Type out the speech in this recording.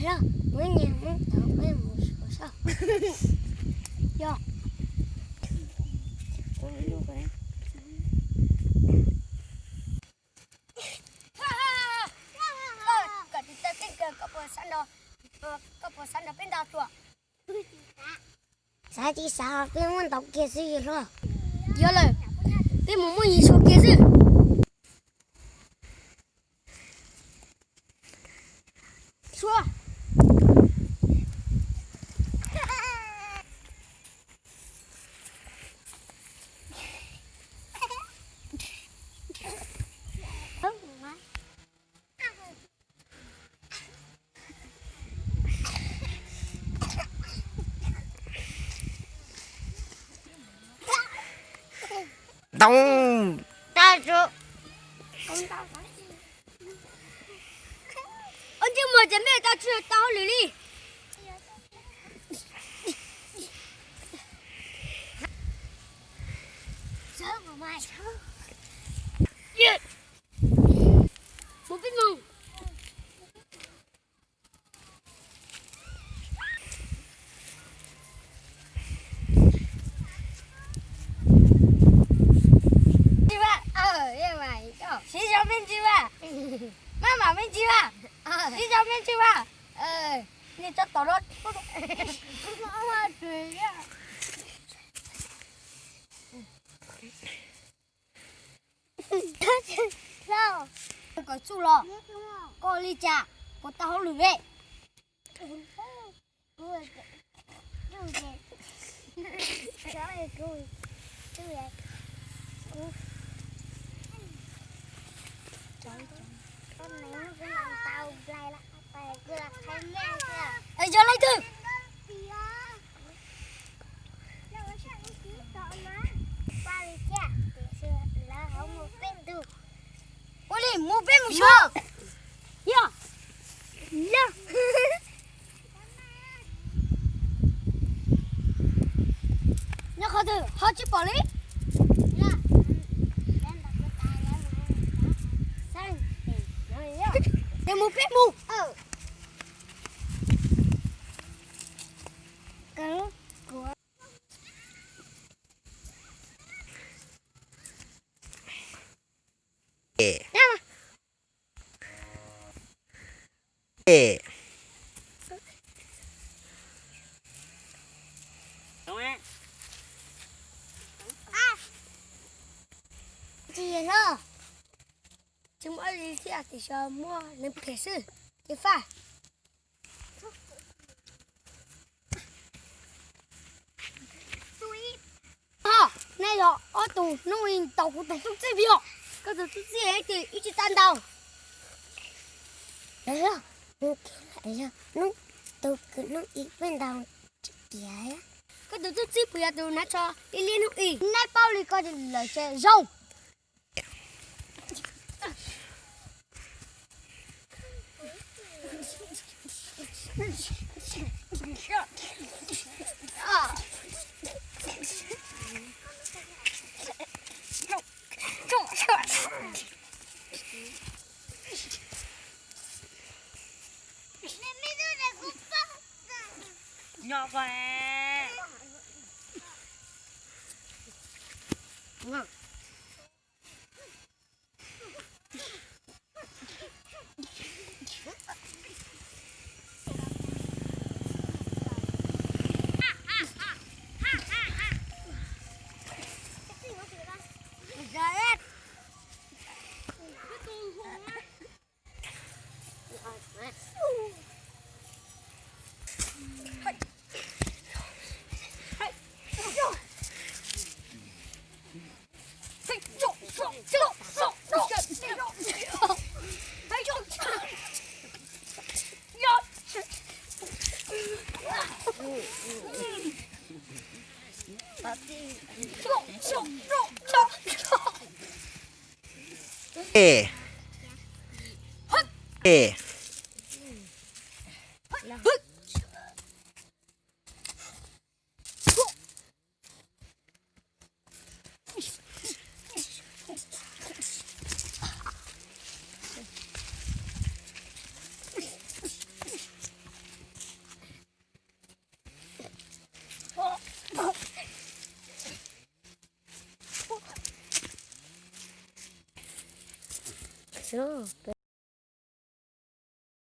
Los, muab niag Hmoob tau peb mus suav soj. Yog. Koj tsis tau txij kawg, koj puas xav nrog, koj puas xav nrog peb ntaus thuam? Xav tsis xav, peb muab ntaus kiag xwb yawg hlob. Yog lawm, peb mus muab yig suav kiag xwb. Suav. Ntoo. Ua ntsej muag ces mej tau tsis tau hauj lwm li. Mus peb mus. Siv zog me ntsis mas, maj mam me ntsis mas, siv zog me ntsis mas. Nim tso tom no. Koj txuj los, koj li cas, puas tau hauj lwm ve? Yog leej twg? Ua li mus peb mus suav. Yog. Yog. Nyob qhov twg ho tsis pom li. Ces mus peb mus. Tsis muaj li thiab, tiam sis muaj neeg phem xwb ces faj. Ho, nej yog ob tug hnub i ntaus kuv tus tub txib puas yog? Koj tus tub txib ces ib tsis tau ntaus. Hnub tus kwv hnub i peb ntaus tsis tiav. Koj tus tub txib puas yog tus hnav tsho ib liab hnub i? Neb paub li ko lawm ces zoo. Nyob ko. Ê. Ê. Ces